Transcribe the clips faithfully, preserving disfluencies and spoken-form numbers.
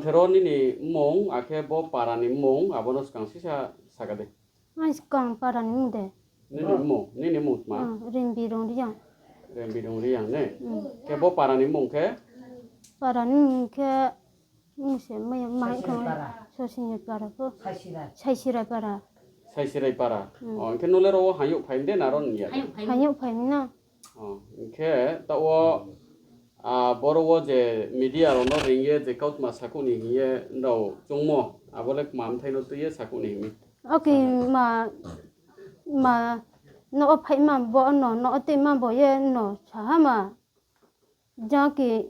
Khero nini mmung, akhe bo para ni mmung, abono swkang sisa saka de. Ang swkang para ni mmung de. Nini mmung, nini mmung tma? Ah, Rimbi Rongriang. Rimbi Rongriang ne? Hmm. Khe bo para ni mmung khe? Para ni mmung khe, mmung se maya, mai kho. Sosini para. Sosini para ko. Saisirai. Saisirai para. Saisirai para. Hmm. Oh, hwnkhe nole ro hayuk phai de na ron ya? Hayuk phai. Hayuk phai na. Oh, hwnkhe ta o, ah, boro o je media rokno ringye je kautma sakuni hiye nrao chungmo, abole kma mthaino twiye sakuni himi. Okay, ma, ma, no o phai ma bo no, no o twi ma bo ye no saha ma. Jang ki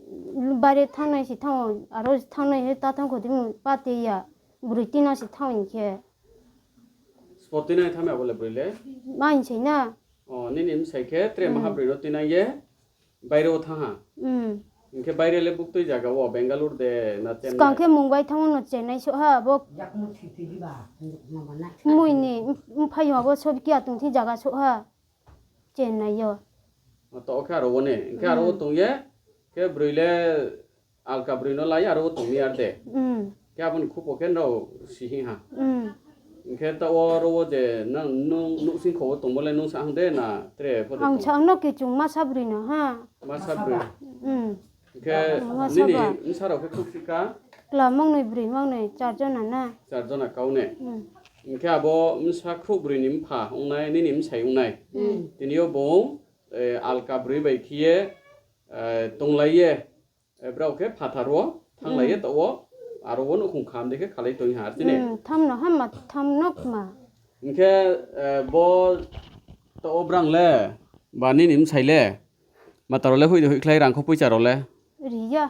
bare thangnai si thang, aro thangnai he ta thang khodi mu pa te ya, bwrwi tina si thang khe. Spot twi nai thamya bole bwrwi le? Ma hin sai na. Oh, nini bwsai khe tre maha bwrwi no twi nang ye baire o thang ha. Hmm. Hwnkhe baire le buktwi jaga o Bangalore de na Chennai? Swkang khe Mumbai thango no Chennai so ha bo. Yakung thwi thwi ba, mama na. Mui ni, mphaiyung abo sob kiya tong thi jaga so ha. Chennai yo. O to o khe aro o ne, hwnkhe aro o tong ye, khe bwrwi le alka bwrwi no lai aro o tong mi ar de. Hmm. Khe aboni khupo khe nrao si hing ha. Hmm. Hwnkhe ta o aro o je nang nung nuksing kho o tong bo le nung sa hang de na tre pho de tong? Ang sa no kichung masa bwrwi no ha. Masa bwrwi. Hmm. Hwnkhe masa nini ba. Bwsa rok khe khuk sika? Kla mongnwi bwrwi mongnwi char jona na. Char jona kau ne. Hmm. Hwnkhe abo bwsa khuk bwrwi ni mpha wngnai, nini bwsai wngnai. Hmm. Tini o bo, eh, alka bwrwi bai khiye, eh, tong lai ye, eh, brao khe phathar o thang lai ye to o, aro o nukhung kham de khe khalai tong ha, ar chini? Hmm, tham no ha ma, tham nok ma. Hwnkhe, eh, bo to o brang le, ba nini bwsai le, mataro le hui de hui khlai rang kho puicha ro le? Riya.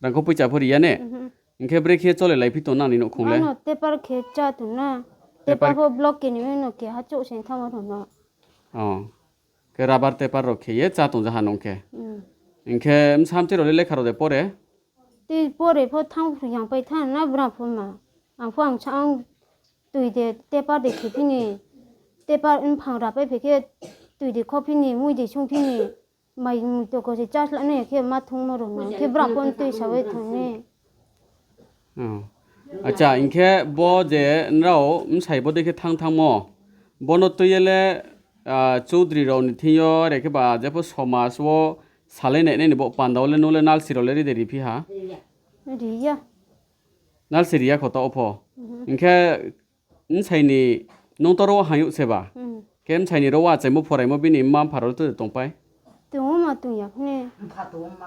Rang kho puicha pho riya ne? Mhm. Hwnkhe bwrwi khe chole lai phi tong nang ni nukhung le? Ano tepar khe cha tong na. Tepar. Tepar pho block khe ni no khe ha chok se thang o no. Oh. Khe rubber tepar rok khe ye cha tong jaha nong khe. Hmm. Hwnkhe bwsa mtwi rok le lekha rok de pore? Tei pore pho thang phru yang pai thang na bwrang pho ma. Ang pho ang cha ang twi de tepar de khe phini. Tepar mphang ra pai phi khe twi de kho phini, mui de sung phini. Mai mui toko se chas la ne khe ma thung mo rok no khe bwrang pho twi sawi thang ne. Oh. Acha, hwnkhe bo je nrao bwsai bo de khe thang thang mo. Bono twi ye le, ah, Chaudhary rok ni thing yo, are khe ba jepho somaj o salai nai nai ni bo panda o le nung le nalsi rok le ri de ri phi ha? Riya. Nalsi riya kho to o pho. Mhm. Hwnkhe bwsai ni nung to ro hayuk se ba? Hmm. Khe bwsai ni ro achaimo phoraimo bini mma mpha rok le to tong pai? Tongo ma tong ya phne.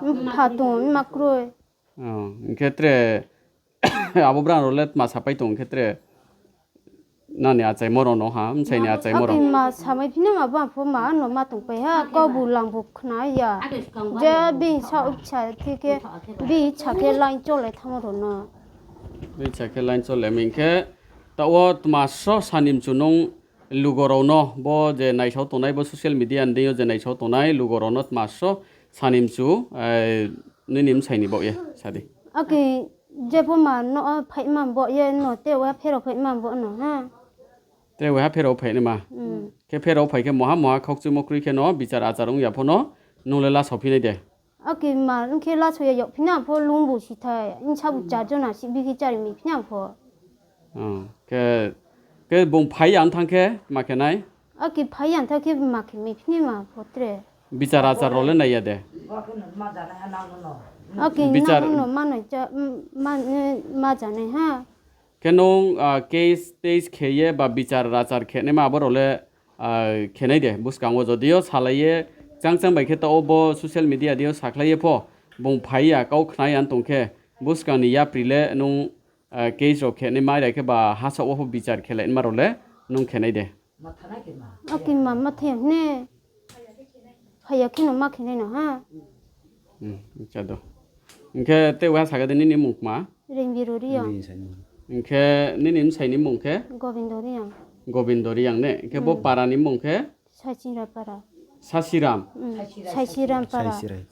Mpha tongo ma kroi. Oh, hwnkhe tre abo bwrang rok le tma sapai tong khe tre nani achaimo rok no ha, bwsai ni achaimo rok. Abi ma samai phino ma bang pho ma no ma tong pai ha, kau bu lang bu khna ya. Je bi sa uksa thi khe bi cha khe line chole thang ro no. Bi cha khe line chole hwnkhe ta o tma so sani mchu nung lugo rok no bo je naisao tongnai bo social media ni deing yo je naisao tongnai lugo rok no tma so sani mchu, eh, nini bwsai ni bo ye sadi. Aki jepho ma no phai ma bo ye no te wa phero phai ma bo no ha. Te wa phero phai ni ma. Hmm. Khe phero phai khe moha moha khokchwi mokrwi khe no bichar achar wng ya pho no nung le la sophi nai de. Aki ma wngkhe lasoya yokphina pho lungbu sithai, wngsabu charjona si bikhi chari miphina pho. Oh, khe, khe bung phai ya wng thang khe ma khe nai? Aki phai ya wng thang khe ma khe miphini ma pho tre. Bichar achar role nai ya de? Aki bichar nang no manoi cha, ma, ma janai ha. Khe nung, ah, case tais khe ye ba bichar rachar khe naima abo role, ah, khenai de bwskango, jodio salai ye chang chang bai khe ta obo social media dio sakhlai ye pho, bung phai ya, kau khna ya wng tong khe, bwskang ni yapri le nung, ah, case rok khenai mai rai khe ba hasa o pho bichar khelai ma rok le nung khenai de. Oke ma, ma thai ne. Phaiya kheno ma khenai no ha. Hmm, acha do. Hingkhe tei waha sakha de nini mung kma? Ringbiro Riyang. Hingkhe nini bwsai ni mung khe? Gobindo Riyang. Gobindo Riyang ne? Hingkhe bo para ni mung khe? Sachinra para. Sasiram. Hmm. Sasiram para. Saisirai.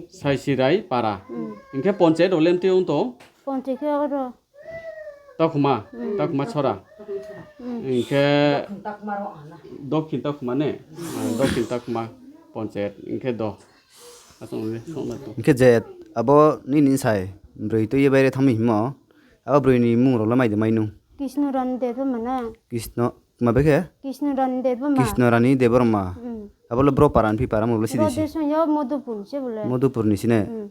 Saisirai para. Hmm. Hingkhe ponchayat rok le mtwi wng tong? Ponchayat khe oro. Takhuma, hmm, takhuma chora. Hmm. Hingkhe Dokhin takhuma ne? Ah, Dokhin takhuma ponchayat. Hingkhe do. Aswk le songna to. Hingkhe je abo nini sai brwi twi bai re thangmi himo. O bwrwini mung rok le mai de mai nung? Krishna Rani Debbarma na. Krishna, ma bekhe? Krishna Rani Debbarma. Krishna Rani Debbarma. Hmm. Abo le bro para ni phi para mo le sidi si. Bro de song yo Madhupur se bole. Madhupur ni sine. Hmm.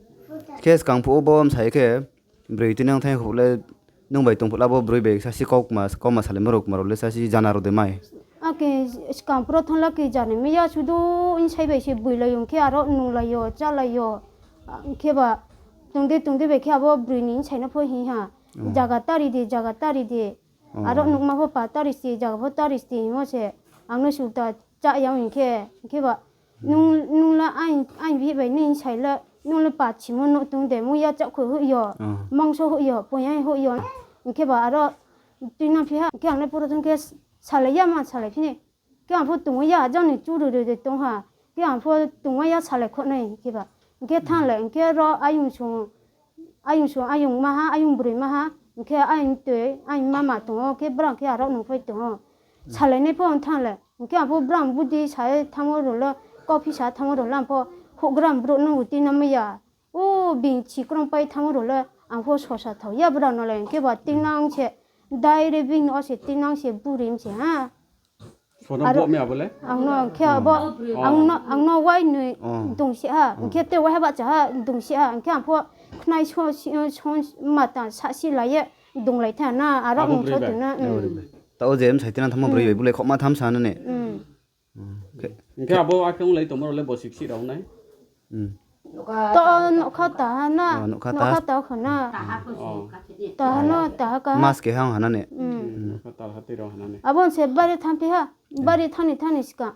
Khe skang phu bo msai khe bwrwi tini ang thai khub le nung bai tong phla bo bwrwi bai sa si kok ma, kok ma sale mo rok ma rok le sa si jana rok de mai. Ake skang phu ro thang la ke jani mi ya sudu in sai bai se bui lai yung khe aro nung lai yo, cha lai yo. Khe ba tong de tong de bai khe abo bwrwi ni in sai no pho hi ha. Oh. Jaga tari de, jaga tari de. Oh. Aro nukma pho pa tari si, jaga pho tari si himo se. Ang no suk ta cha yang hing khe, hing khe ba nung, nung la ain, ain bi bai ni sai la, nung la pa chimo no tung de, mu ya cha khu hu yo. Oh. Mangso hu yo, poya hu yo. Hing khe ba aro tui na phi ha, hing khe ang le pura thang khe salai ya ma salai phini. Khe ang pho tongwi ya, jani churi rwi rwi tong ha. Khe ang pho tongwi ya salai khonai khe ba. Hwnkhe thanglai, hwnkhe ro ayung sung, ayung sung, ayung maha, ayung bwrwi maha. Hwnkhe ayung twi, ayung mama tongo, khe bwrang khe aro nungphai tongo. Salainai pho ang thanglai. Hwnkhe ang pho bwrang budi sai thango rwlo, kok phisa thango rwlo, ang pho hugra bwrwi nungwi twi nangma ya. O bini chikrong pai thango rwlo, ang pho sosa thok ya bwrang nolai. Hwnkhe ba tinang se, direct bini o se tinang se buri se ha. Sono aro bo me abole? Ang no khe abo, oh, ang no, ang no wai nui, oh, dungsi ha, oh, hwnkhe te wai ha bacha ha, dungsi ha, hwnkhe ang pho khnai so, si, so, mata sa si lai ye, dunglai tha na, aro abo ang bwrwi bai. Tho tuna, mm. Ta o je em sai tena thamo bwrwi bai, mm, bule khokma tham sa na ne. Mm. Mm. Hwnkhe abo akhe wng lai tongma rok le bo sik sik rok nai. Hmm. To nokha taha na, oh, nokha taha. Nokha taha khana. Oh. Taha no, taha kaha. Mas keha hana ne. Hmm. Hmm. Nokha taha twi rok hana ne. Abo se bari thampi ha, hmm, bari thani thani sika.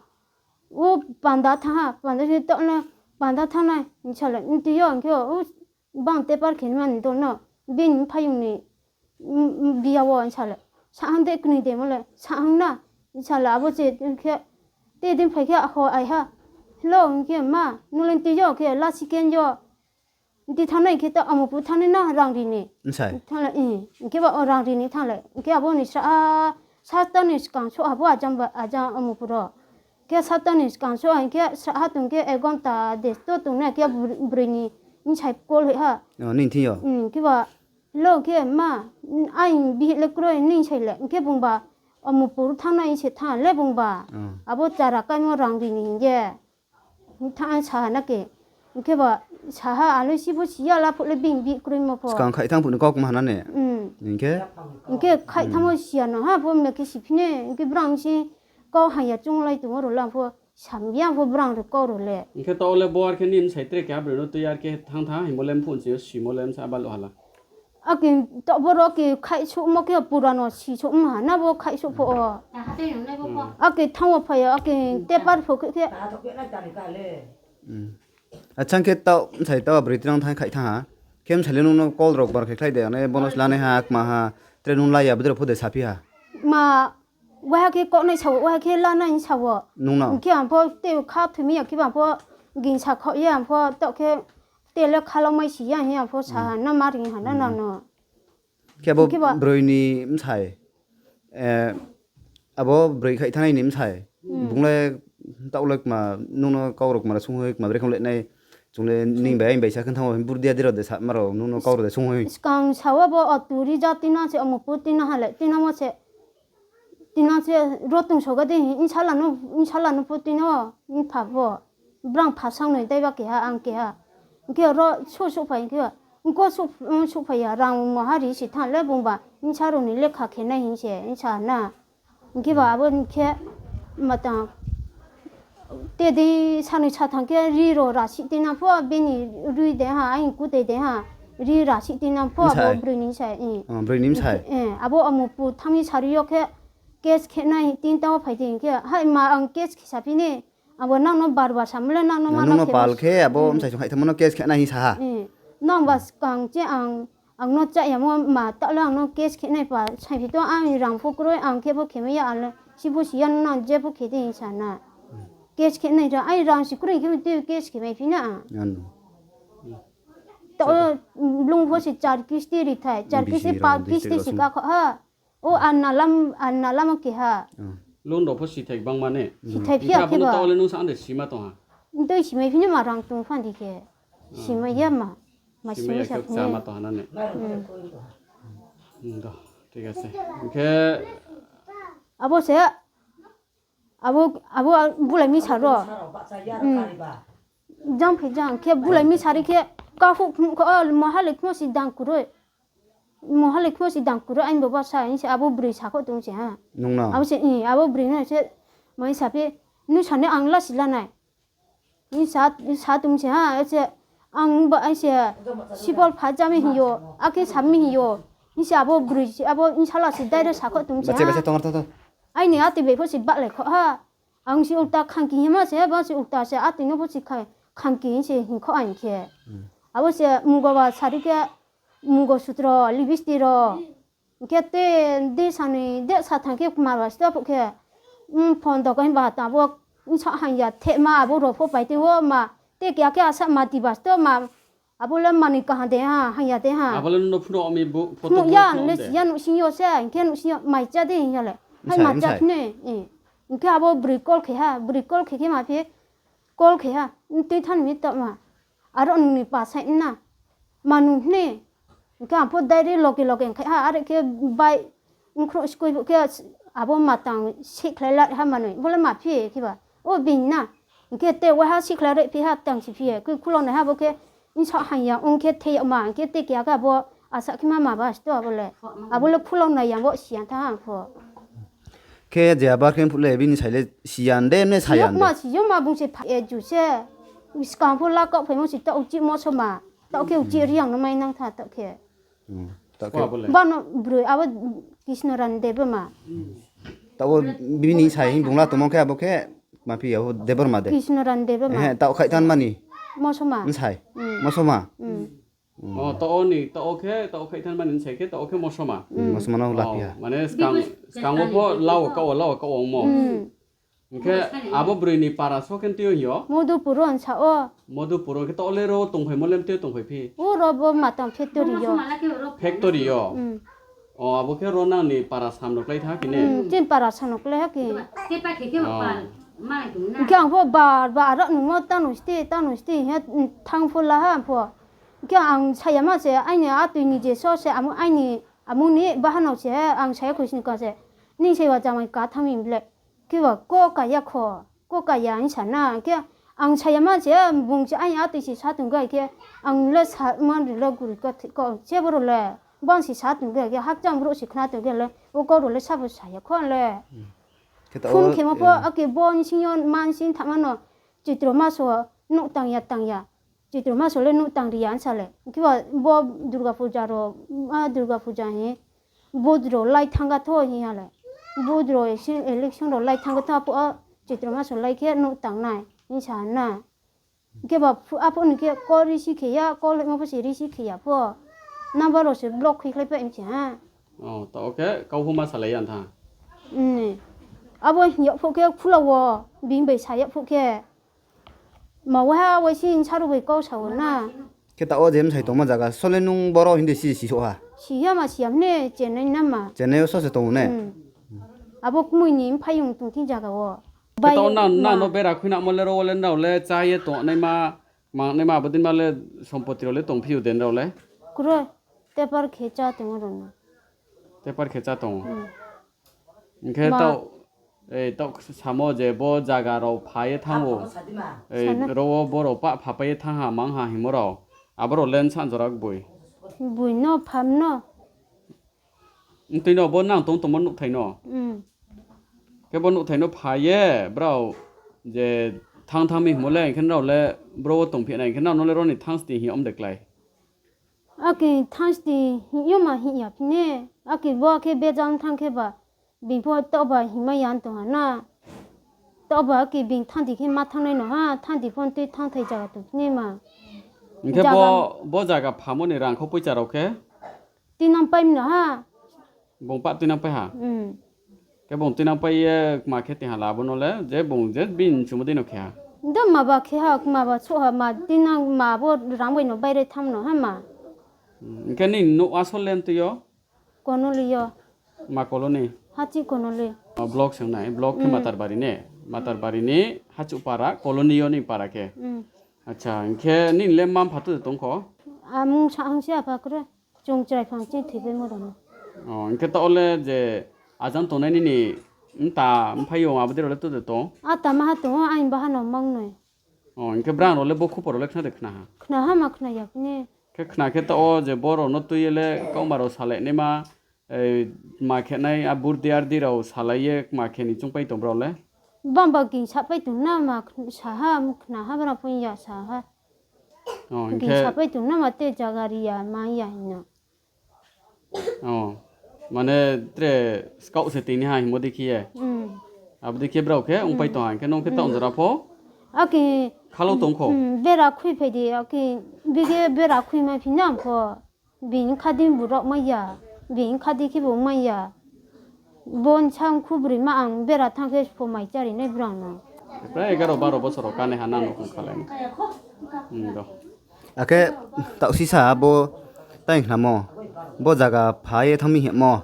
O panda thaha, panda se to na, panda thana, inshallah, inti yo, inti yo, o bang tepar khenmani dol no, bini phayung ni. Mm, mm, biya o, inshallah. Sahang de kni de mole, sahang na, inshallah, abo che, khe, te din phai khe, ho, ai ha. Hello, hwnkhe, ma, nung le twi yo, khe, la chicken yo. Twi thangnai khe, ta Amopur thangnai na, rang rini. Nsai. Thanglai, i, hwnkhe ba, o rang rini thanglai. Hwnkhe abo ni sa, a, sa ta ni skang so, abo ajang ba, ajang Amopur o. Khe sa ta ni skang so, hwnkhe sa ha tong khe, ek gonta de to tong na, khe bwrwi ni, nsai call he ha. O, ning thi yo. Mm, hwnkhe ba, Lo khe ma, aing bihik le kroi ning sai le, hwnkhe bungba Amopur thangnai se tha le bungba. Oh. Abo chara kaimo rang rini hingye. Tha sa na ke. Hwnkhe ba saha alo sibo siya la phuk le bing bihik kroi mo pho. Skang khai thang phuk ni kok ma hana ne. Mm. Hwnkhe? Hwnkhe khai thangmo siya no ha, bo me khe siphine, hwnkhe brang si kok hanya chunglai tongo rwla pho. Samya pho brang rw kok rw le. Hwnkhe to le bo ar khe nim sai tre khe abrwi no twi ar khe thang thang himo lem phun se simo lem sa balo hala. Aki to bo ro ki khai su mo khe pura no si su ma na bo khai su pho o. Aki thango phai o aki tepar pho khe. Hmm. Achang khe to sai to abrwi twrang thang khai thang ha. Khem sai le nung no call rok bar khe khlai de ne bonus lanai ha kma ha tre nung lai ya bwdre pho de saphi ha. Ma Waha khe koknai sao, waha khe lanai sao. Nungno? Hwnkhe ang pho tei kha thwimi ya khe ba ang pho gingsa khao ya ang pho tok khe tele khalok mai si ya hwnwi ang pho sa ha, hmm, na ma ring ha na, hmm, nang no. Khe bo hwnkhe ba bwrwi ni bwsai, eh, abo bwrwi khai thanai ni bwsai. Hmm. Bung le taoh le kma nungno kok rok kma sung hoi kma bwrwi kham le nai chung le ning bai ang bai sa khun thango bur dia diro de sa ma rok nungno kok rok de sung hoi. Skang sao bo o turi ja tina se omo pu tina ha le tina mo se. Tina se rotong soga de, insala no, insala no pho tino, ipha pho. Brang phasang noi daiba keha, ang keha. Hwnkhe oro so so phai hwnkhe, hwnkhe so, so phai ya, rang moha ri si thang le bungba, insa roni lekha khenai hinse, insa na. Hwnkhe ba abo hwnkhe matang. Tedi sanwi sathang khe ri ro rasi tina pho bini rwi de ha, aying kute de ha, ri rasi tina pho abo bwsai. Bwrwi ni sai, eh. Oh, bwrwi ni bwsai. Eh, abo omo pu thangwi sari yo khe case khe nai tin tamo phai di hwnkhe, hai ma ang case khe saphini, abo nang no bar bar samle nang no ma nung no khe pal bas-, khe abo hmm, bwsai song hai thamo no case khe nai sa ha. Eh, nang bas kang che ang Ang no cha ya mo ma ta le ang no case khe nai pa sai phi to ang rang phu kroi ang khe pho khe mai ya ang le si phu si ya no je phu khe de sa na. Case khe nai ra ai rang si kroi khe tei case khe mai phi na. Ano. To blung pho si char kisti ri thai, char kisti pa kisti si ka kho ha. O anna lam, anna lam ke ha. Loan rok pho si thai bang mane. Si thai phiya khe ba. Tole nung sa ande sima tong ha. Tei simai phini ma rang tung phan di khe. Simai ya ma. Ma simai ya sa khe phini. Sama tong ha na ne. Hmm. Hmm, do, thik ase. Hwnkhe abo se, abo, abo ang bulai misa ro. Hmm. Jang phi jang khe bulai misa ri khe kahu khum kho, o, mohalik mo si dang kuroi. Mohalik mo si dang kuroi, ang bo basa, ang se abo bwrwi sa kho tong se ha. Nungno? Abo se, hmm, abo bwrwi no se, mai sa phi, nu sane ang la si la nai. Ni sa, ni sa tum se ha, ese ang ba, ese sipol pha jami hiyo, ake sami hiyo. Ni se abo bwrwi se, abo ni sala se dai re sa kho tum se Bache, ha. Bache, tongar, tongar. Ai ni ati be pho se ba le kho ha. Ang se ulta khangki hima se, ba se ulta se, ati no pho se khai, khangki se hin kho ang khe. Hmm. Abo se mugo ba sari khe, mugo sutro, libisti ro. Hwnkhe te de sanwi de sathang khe mal bai sto khe, mm, phone dogo hinba tabuk, mm, sa hanya thema abo rok pho pai tei o ma, te kiya khe asa ma tiba sto ma, abo le manwi kaham de ha, hanya de ha. Abo le no phunu omi bu photo Phunu bu ya phone le de. Ya nuh sing yo se, hwnkhe nuh sing yo mai cha de hinya le. Hai Bwsai, ma cha bwsai. Phine, eh. Hwnkhe abo bwrwi call khe ha, bwrwi call khe khe ma phi, call khe ha, mm, twi than mi ta ma. Aro nini pa sai na, manu hne. Hwnkhe ang pho dairi loge loge hwnkhe ha, are khe bai wngkhro skui bo khe abo matang sikhlai la ha manwi, bole ma phi khe ba, o bini na. Hwnkhe te waha sikhlai rwi phi ha tang si phi, khe khulongnai ha bo khe wngsa hanya wngkhe thei ma, hwnkhe te kiya khe abo asa khe ma ma ba sto abo le. Abo le khulongnai yang bo siya tha ang pho. Khe je abar khe phule bini saile siyan de, emne sayan de. Siyok ma siyok ma bung se pha e ju se. Skang pho la kok phaimo si ta uchi mo soma. Ta khe uchi riang no mai nang tha ta khe. Hmm. Ta khe. Bano broi abo Krishna Ran Debbarma. Ta o bini sai bung la tongmo khe abo khe ma phi abo Debbarma de. Krishna Ran Debbarma. He, ta khai tan mani. Mo soma. Nsai. Hmm. Mo soma. Hmm. Mm. Oh, to o ni, to o khe, to o khai than mani sai khe, to o khe mosoma. Mm, mosoma no Oh, lapia. Mane skang, skang o pho lao ka o, lao ka o mo. Mm. Hwnkhe abo brwi ni para so khe twi yo? Modupur on sa o. Modupur khe to le ro tong phai mo lem twi tong phai phi. O ro bo matang factory yo. Factory yo. Mm. Oh, abo khe ro nang ni para sam rok lai tha kine. Mm, chin para sam rok lai ha ki. Tepa khe khe Oh. Par, mai tung na. Hwnkhe ang pho bar bar ro nung mo tano sti, tano sti he, mm, thang pho la ha pho. Hwnkhe ang saya ma se, aini a twi ni je so se, amo aini, amoni bahanok se, ang saya khuisini ka se, ning se wa jamai ka thangmi ble, khe ba ko kaya kho, ko kaya ang sana, khe ang saya ma se, bung se aini a twi se sa tong khe, ang le sa man ri le guri ka thi-, ko se boro le, bang se sa tong khe, hakchang boro se khna tong khe le, o ko ro le sabo saya kho le. Hmm. Khe ta Phone o, khe mo pho, eh. Ake bo ni sing yo, man sing tha mano, Chitro maso, nuk tang ya, tang ya. Chitro maso le nuk tang ri ya, ang sa le. Hwnkhe ba bo Durga Puja ro, a Durga Puja he, vote ro lai thang ga tho he ya le. Vote ro election, election ro lai thang ga tho, apo a Chitro maso lai khe nuk tang nai, hing sa na. Hwnkhe ba phu-, apo ni khe call receive khe ya, call himo pho se receive khe ya pho. Number ro se block khe khlai pa hing sa ha. Oh, to o khe kau huma sa lai ya tha. Hmm. Abo hing ya pho khe khula wo, bini bai sa ya pho khe. Ma waha waisi insa rwgwi kok sao na. Khe ta o je bwsai tongma jaga, sole nung boro hindi si, si soha? Siya ma siyam ne, Chennai nama. Chennai o sose tongo ne? Hmm. Abo kumuini phayung tongthing jaga o. Khe ta o Bai nang, ma. Nang no bera khuina mo le ro le nrao le cha ye tongnai ma, ma nai ma abodin ma le sompoti ro le tongphiu den rao le? Kuro, tepar khe cha tongo rwno. Tepar khe cha tongo. Hmm. Hwnkhe Ma- tao, ei, tao samo je bo jaga rao pha ye thango. Ei, Sana. Ro wo borok pa pha pai ye thang ha, mang ha himo rao. Abo rao le nsa jora bui. Bui no, pham no. Ntwi no bo nang tong tongmo nukthai no. Mm. Khe bo nukthai no pha ye, brao je thang thang mi himo le, hwnkhe nrao le bro wo tong phi nai, hwnkhe nrao no le ro ni thang sti hi om de klai. Aki thangsti hingyo ma hingya phine, aki bo khe bejang thang khe ba, bini pho toba hingma ya tong ha na. Toba aki bini thangdi khe ma thangnai no ha, thangdi pho twi thangthai jaga tong phine ma. Hwnkhe Jaga bo, bo jaga phamoni rang kho poicha rok khe? Tinang pai mano ha. Bung pa tinang pai ha? Hmm. Khe bung tinang pai ye ma khe tiha labo no le, je bung je bini chumo dino khe ha. Do ma ba khe ha, ma ba so ha, ma tinang ma bo rang bai no bai re tham no ha ma. Hmm, hwnkhe nini nuk asol le ntwi yo? Konoli yo. Ma koloni? Hachi Konoli. O, block swngnai, block khe Hmm. Matarbari ne? Matarbari ni Hachupara, koloni yo ni para khe. Hmm. Acha, hwnkhe nini le mam pha tu tong kho? Amung sa ang se apa kre. Chwng chwrai phang chini thwibai moro no. Oh, hwnkhe ta ole je ajang tongnai nini mta mphaiyung abodi role to de to? A tama ha tongo, ani bahan no mang noi. Oh, hwnkhe brang role bo khupor role khna de khna ha? Khna ha ma khna ya kne. Khe khna khe ta o je boro no twi ele kauma ro salai ne ma, eh, ma khe nai a burdi ardi rao salai ye ma khe ni chung pai tong bro le? Bamba ging sa pai tung na ma khn-, sa ha, khna ha bra pun ya sa ha. Oh, ging hwnkhe sa pai tung na ma te jaga ri ya ma ya hin na. Oh, mane tre skau se tini ha himo dikhi ye. Hmm. Abo dikhi brao khe ong pai tong ha, hwnkhe nong khe ta onjora pho. Aki khalo tong kho. Hmm, bera khui phai di, aki bige bera khui ma phi na ang kho. Bini khadi borok maya, bini khadi khe bo maya. Bon sang khubri ma ang bera thang khe pho mai chari nai brang no. Prai egaroh baroh bosor rok kane ha nang no kung khalai. Hmm, do. Akhe tausisa bo tai khnamo, bo jaga pha ye thangmi hemo,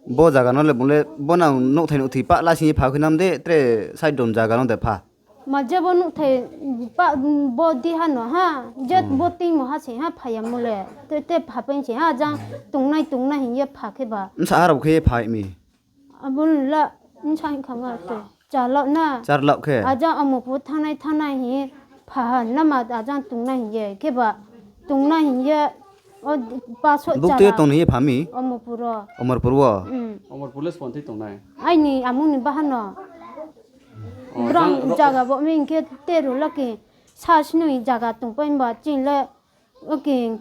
bo jaga no le bole bo nang nukthai nukthwi pah lasing ye pha khe nam de tre side dom jaga no de pha. Ma jebo nukthai pa bo di hano ha, je bo twi mo ha se ha phaya mole, te te pha pen se ha jang tungnai tungnai hin ye pha khe ba. Msa harok khe pha mi. Abon la, nsa hin khama te. Chalok na. Charlok khe. Ajang Omorpur thanai thanai hi phahan nama ajang tungna hinye. Khe ba tungna hinye o paso. Buk te chara. Tong hi phami. Omorpuro. Omorpur wo. Mm. Omorpur le sponti tongnai. Aini amungni bahano. Oh, brang jang ro- jaga bo ming khe teru laki sa sinui jaga tongpai ba chin le. Oke,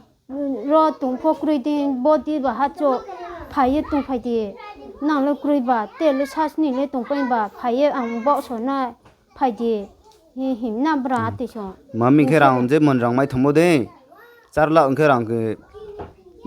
ro tong pho kwrwi di, bo di ba ha cho phaiye tong phai di. Nang le kwrwi ba, te le sasni le tong pai ba, phaiye ang bo so na phai di. Hi him na bra ati so. Mami khe rang je mon rang mai thangbo de. Char lakh hwnkhe rang khe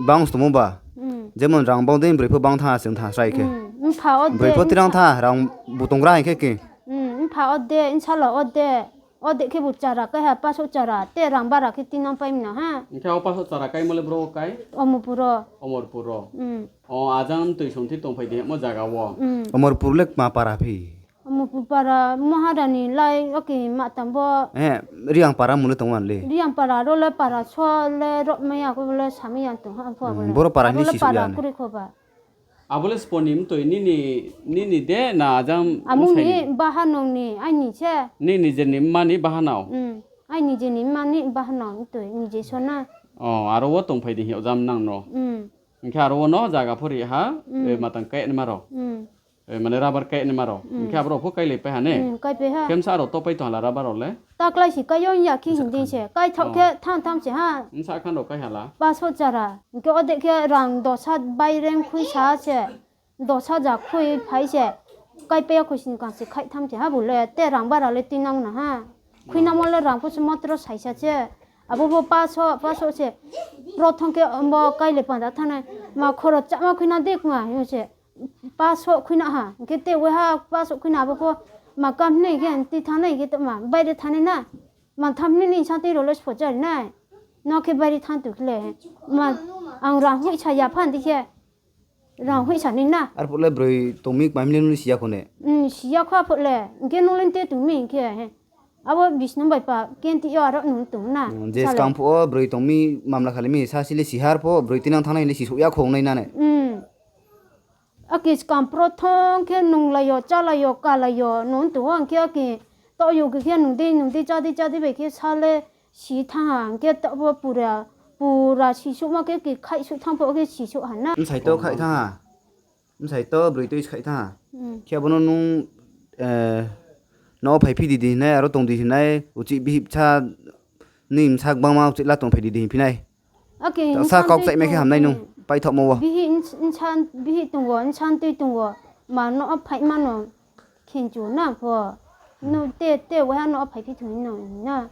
bang se tongmo ba. Hmm. Je mon rang bang de broi pho bang tha se tha srai khe. Hmm, mpha o de, broi pho tirang mpha- tha rang bu tong gra hai khe ke. Hmm, mpha o de, inshallah o de. O de khe bo chara kaiha paso chara, te rang bara khe tinang pai mano ha. Hwnkhe o paso chara kai mole bro kai? Omorpuro. Omorpuro. Mm. O ajang twi song thi tong phai di mo jaga o. Mm. Omorpur le ma para phi? Omorpur para Maharani lai oke ma tambo. Eh, Riang para mole tong an le. Riang para ro le para so le ro maya ko le sami yang tong ha pho. Mm, bole. Boro para aro ni le si para ya ne. Kuri kho ba. Abole sponi mtoi nini, nini de na ajang amung ni bwsaini? Bahanong ni, aini se. Ni nijeni mani bahanao? Mm, aini jeni mani bahanong mtoi, nije sona. Oh, aro o tong phai di hiyo jam nang no. Mm. Hwnkhe aro o no jaga phori ha, mm, eh, matang kai ni maro. Mm. Eh, mane rubber kai ni maro. Mm. Hwnkhe abro pho kai le pai ha ne? Mm, kai pai ha. Kemsa aro to pai to hala rubber o le? Taklai si kaiyong ya khi hindin se. Kaithok khe thang tham se ha. Nsa khan rok kai hala. Paso chara. Hwnkhe o de khe rang dosa bai reng khui sa se. Dosa ja khui phai se. Kai pe khui sin kan se khai tham se ha bole. Te rang bara le tinang na ha. Khui na mo le rang phusu motro saisa se. Abo bo paso, paso se. Prothom khe ombo kai le panda thana. Ma khoro chama khui na de kma yo se. Paso khuina ha, hwnkhe te weha paso khuina abo pho ma kam hinai khe twi thangnai khe tongma baire thangnai na, ma tham hinai ni sa twi role spo chari nai, no khe baire thang tu khle, ma ang rang hui sa ya phan di khe, rang hui sa ni na. Ar phutle broi tongmi kmai mle nuli siya khone. Hmm, siya kho phutle, hwnkhe nule te tongmi hwnkhe he. Abo bisno bai pa kenti yo aro nung tung na. Hmm, je sale. Skang phuo broi tongmi mamla khalimi sa sile sihar pho broi tinang thangnai hile sisuk ya khongnai nane. Hmm. Aki skang prothom khe nunglaio, chalaio, kalaio, nung tung hwnkhe aki toyo khe nungdi, nungdi, chadi, chadi bai khe sale si thang ha, hwnkhe tobo pura, pura sisuk ma khe ki khai suk thang pho khe sisuk ha na. Msai to khai thang ha. Bwsai to bwrwi twi swkhaih tha. Hmm. Khe abono nwng, eh, no phai phi di di hinai, aro tong di hinai, uchi bihik bwsa ni bwsa kwbangma uchi la tong phai di di hinphinai. Okay, ta sa kok chaimai khe hamnai nwng, paithokma o. Bihik ins-, insan, bihik tongo, insan twi tongo, ma no phai mano khenchu na pho. No te, te waiha no phai phi thung no na.